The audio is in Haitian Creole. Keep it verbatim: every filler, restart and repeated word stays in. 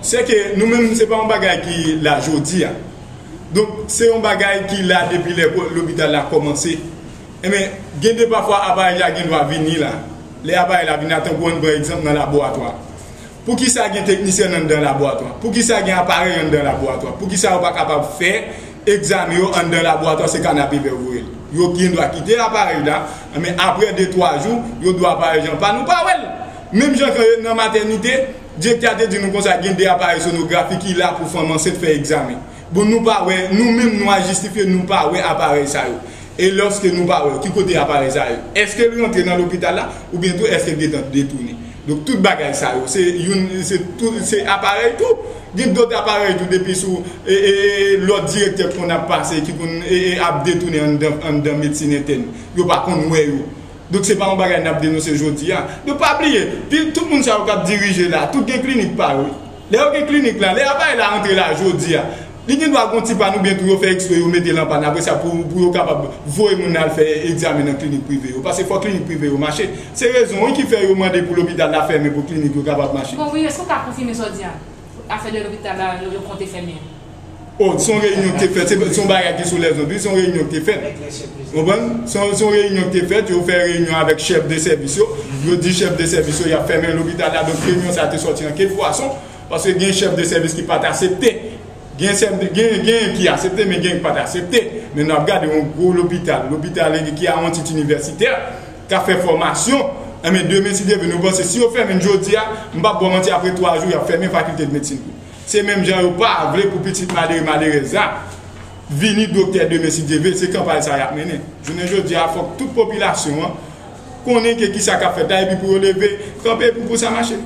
Se ke nou menm, se pa yon bagay ki la jodi a. Donk, se yon bagay ki la depi lè lopital la kòmanse. Enben, gen de pafwa aparèy la gen dwa vini la. Lè aparèy la vini la, tankou ann pran egzanp nan laboratwa. Poukisa gen teknisyen anndan laboratwa? Poukisa gen aparèy anndan laboratwa? Poukisa yo pa kapab fè egzamen yo anndan laboratwa, se kanape vè yo voye l? Yo gen dwa kite aparèy la, men apre de twa jou, yo di aparèy jan pa nou pa wè l. Menm jan ke nan matènite, direktè a te di nou konsa, gen de aparèy sonografi ki la pou fanm ansent fè egzamen. Bon, nou pa wè, nou menm nou a jistifye, nou pa wè aparèy sa yo. E lòske nou pa wè, ki kote aparèy sa yo? Èske l rantre nan lopital la, oubyen tou èske l gentan detounen? Donk, tout bagay sa yo, se youn, se tou, se aparèy tou. Gen dòt aparèy tou, depi sou e, e, e, lòt direktè k konn ap pase, ki konn e, e, ap detounen anndan, anndan medsin entèn. Yo pa konn wè yo. Donk, se pa yon bagay n ap denonse jodi a. Donk, pa bliye, pi, tout moun sa yo k ap dirije la, tout gen klinik pa yo. Lè yo gen klinik la, lè aparèy la rantre la jodi a, li gen dwa gon ti pann oubyen tou yo fè eksprè yo mete l an pann apre sa pou, pou yo kapab voye moun nan al fè egzamen nan klinik prive yo. Paske fò klinik prive yo mache. Se rezon wi ki fè yo mande pou lopital la fèmen pou klinik yo kapab mache. Bon, wi, èske w ka konfime sa w di a? Afè de lopital la, yo, yo konte fèmen. Oh, se yon reyinyon ki te fèt, se se yon bagay ki sou lèzond, wi, se yon reyinyon ki te fèt. Ou konprann? Se yon, se yon reyinyon ki te fèt, yo fè reyinyon avèk chèf de sèvis yo. Yo di chèf de sèvis yo, y ap fèmen lopital la. Donk, reyinyon sa a te sòti an ke pwason, paske gen chèf de sèvis ki pa t aksepte. Gen, gen, gen ki aksepte, men gen ki pa t aksepte. Men n ap gade yon gwo lopital, lopital ki a yon tit inivèsitè, k ap fè fòmasyon. Enben, demen, si Dye vle, nou panse si yo fèmen jodi a, m p ap ba w manti, apre twa jou, y ap fèmen fakilte de medsin tou. Se menm jan yo pa vle pou pitit malere, malerèz la vini doktè demen, si Dye vle, se kanpay sa y ap mennen. Jounen jodi a, fòk tout popilasyon an konnen ke kisa k ap fèt la, epi pou yo leve kanpe pou, pou sa mache.